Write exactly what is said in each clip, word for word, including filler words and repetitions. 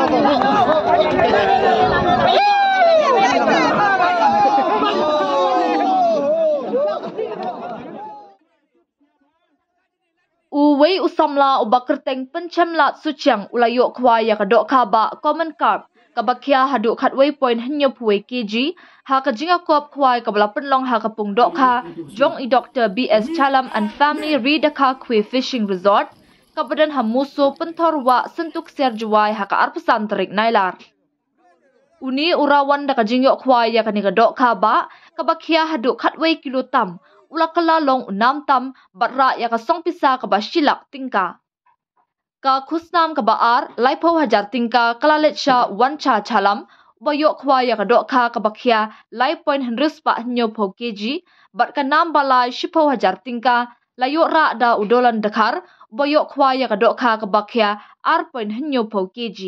Uwei u samla uba kyrteng Pynchem Lad Suchiang u la ïoh khwai ïa ka dohkha bah Common Carp kaba khia haduh khatwei point hynñiewphew wei kg ha ka jingïakob khwai kaba la pynlong ha ka pung dohkha jong i Doktor B S Chalam and Family Ri Dakha Khwai Fishing Resort kaba don ha Muso, Pynthorwah, Syntu Ksiar Jowai ha ka arphew san tarik Nailar. Une u la wan da ka jingïoh khwai ïa kane ka dohkha bah kaba khia haduh khatwei kilo tam, u la kylla long u nam tam bad rah ïa ka song pisa kaba shi lak tyngka. Ka khusnam kaba ar, laiphew hajar tyngka, ka la leit sha Wancha Chalam uba ïoh khwai ïa ka dohkha kaba khia lai point hynriew spah hynñiewphew kg bad ka nam ba lai, shiphew hajar tyngka, la ïoh rah da u Dolan Dkhar uba ïoh khwai ïa ka dohkha kaba khia ar point hynñiewphew kg.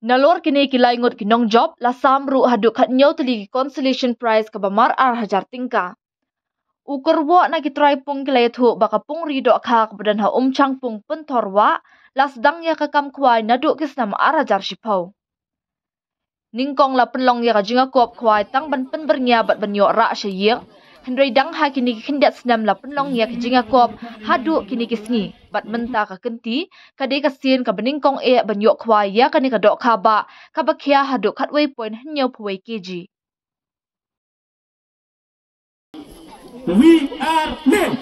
Nalor kine ki lai ngut ki nongjop, la sam ruh haduh khathynñiew tylli ki consolation prize kaba mar ar hajar tyngka. U kyrwoh na ki trai pung ki la ïathuh ba ka pung ri dohkha kaba don ha Umchangpung, Pynthorwah, la sdang ïa ka kam khwai naduh ki snem ar hajar shiphew. Nyngkong la pynlong ïa ka jingïakob khwai tang ban pynbyrngia bad ban ïoh rah sha ïing. Hynrei dang ha kine ki khyndiat snem la pynlong ïa ka jingïakob haduh kine ki sngi. Bad mynta ka kynti ka dei ka sien kaba nyngkong eh ban ïoh khwai ïa kane ka dohkha bah kaba khia haduh khatwei point hynñiewphew wei kg. We are men.